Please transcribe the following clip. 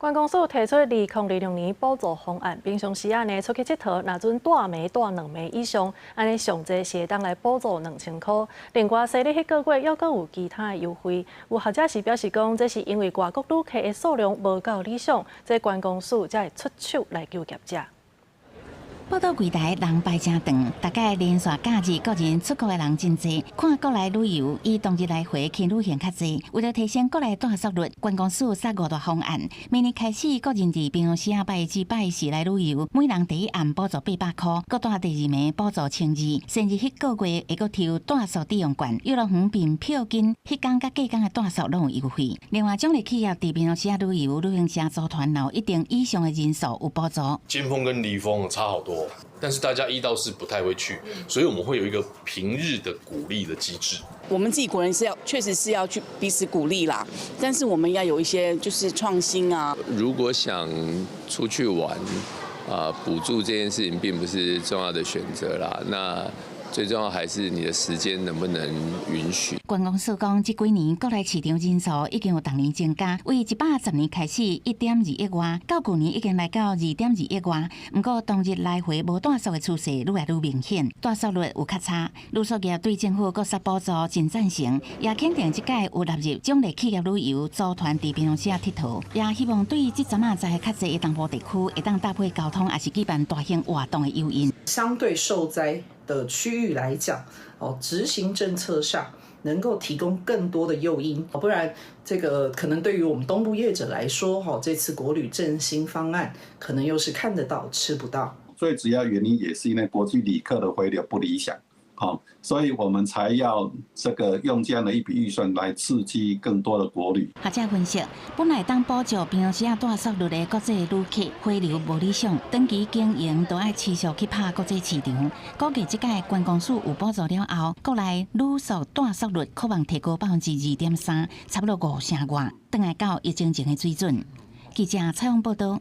觀光署提出2026年補助方案，平常時仔呢出去𨑨迌，若準蹛暝蹛兩暝以上，按呢上濟是會當來補助2000箍。另外，西曆彼個月猶閣有其他的優惠。有學者是表示講，這是因為外國旅客的數量無夠理想，這觀光署才會出手來救業者。報到櫃台人排誠長，逐擺連續假日個人出國的人真濟，看國內旅遊以當日來回輕旅行較濟。為著提升國內住宿率，觀光署殺五大方案。明年開始，個人佇平常時啊拜一至拜四來旅遊，每人第一暗補助800箍，閣蹛第二暝補助1200。生日彼個月會閣抽住宿抵用券，遊樂園憑票金，彼工佮隔工的住宿攏有優惠。另外，獎勵企業佇平常時啊旅遊，旅行社組團有一定以上的人數有補助。尖峰跟離峰差好多，但是大家一到四不太會去，所以我們會有一個平日的鼓勵的機制。我們自己國人是要，確實是要去彼此鼓勵啦，但是我們要有一些就是創新啊。如果想出去玩，啊，補助這件事情並不是重要的選擇啦。那最重要還是你的時間能不能允許。觀光署講，這幾年國內市場人數已經有逐年增加，為110年開始1.2億外，到舊年已經來到2.2億外。毋過當日來回無住宿的趨勢愈來愈明顯，住宿率有較差。旅宿業對政府閣殺補助真贊成，也肯定這屆有納入獎勵企業旅遊組團佇平常時仔𨑨迌，也希望對這陣仔在較濟的東部地區會當搭配交通，抑是舉辦大型活動的誘因。相對受災的區域來講，哦，執行政策上能夠提供更多的誘因，不然這個可能對於我們東部業者來說，哈，這次國旅振興方案可能又是看得到吃不到。最主要原因也是因為國際旅客的回流不理想，好，所以我們才要這個用這樣的一筆預算來刺激更多的國旅。學者分析，本來當補助平常時仔住宿率的國際旅客回流無理想，長期經營都愛持續去拍國際市場。估計這屆觀光署有補助了後，國內旅宿住宿率可望提高2.3%，差不多五成外，轉來到疫情前的水準。記者採訪報道。